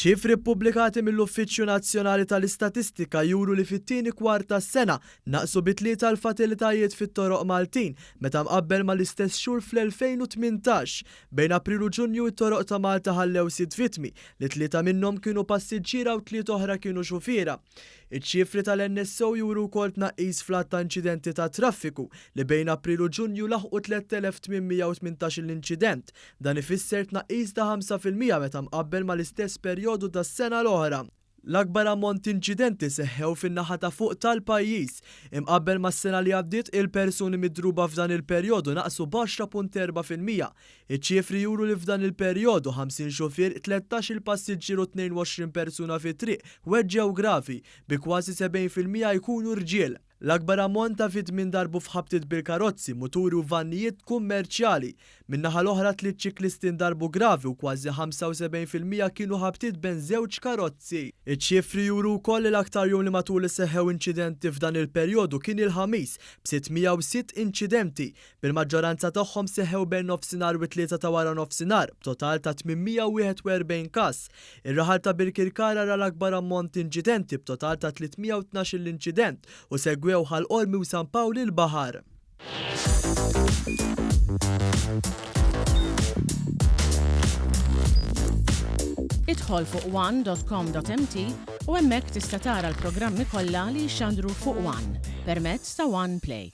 Ċifri ppubblikati mill-Uffiċċju Nazzjonali tal-Istatistika juru li fit-tieni kwart tas-sena naqsu bi tlieta l-fatalitajiet fit-toroq Maltin meta mqabbel mal-istess xhur fl-2018. Bejn April u Ġunju it-toroq ta' Malta ħallew sitt vittmi, li tlieta minnhom kienu passiġġiera u tlieta oħra kienu xufiera. Iċ-ċifri tal-NSO juru wkoll tnaqqis fl-għadd ta' inċidenti tat-traffiku, li bejn April u Ġunju laħqu 3,818-il inċident. Dan ifisser tnaqqis ta' 5% meta mqabbel mal-istess perjodu tas-sena l-oħra. L-akbar ammont t'inċidenti seħħew fin-naħa ta' fuq tal-pajjiż. Imqabbel mas-sena li għaddiet, il-persuni midruba f'dan il-perjodu naqsu b'10.4%. Iċ-ċifri juru li f'dan il-perjodu, 50 xufier, 13-il passiġġier u 22 persuna fit-triq weġġgħu gravi, bi kważi 70% jkunu rġiel. L-akbar ammont ta' vittmi ndarbu f'ħabtiet bil-karozzi, muturi u vannijiet kummerċjali. Min-naħa l-oħra tliet ċiklisti ndarbu gravi u kważi 75% kienu ħabtiet bejn żewġ karozzi. Iċ-ċifri juru wkoll li l-aktar jum li matulu seħħew inċidenti f'dan il-perjodu kien il-Ħamis, b'606 inċidenti, bil-maġġoranza tagħhom seħħew bejn nofsinhar u t-tlieta ta' waranofsinhar, b'total ta' 841 każ. Ir-raħal ta' Birkirkara ra l-akbar ammont inċidenti b'total ta' 312-il inċident u segwew Ħal Qormi u San Pawl il-Baħar. Idħol fuq one.com.mt u hemmhekk tista' tara l-programmi kollha li jixxandru fuq One permezz ta' One Play.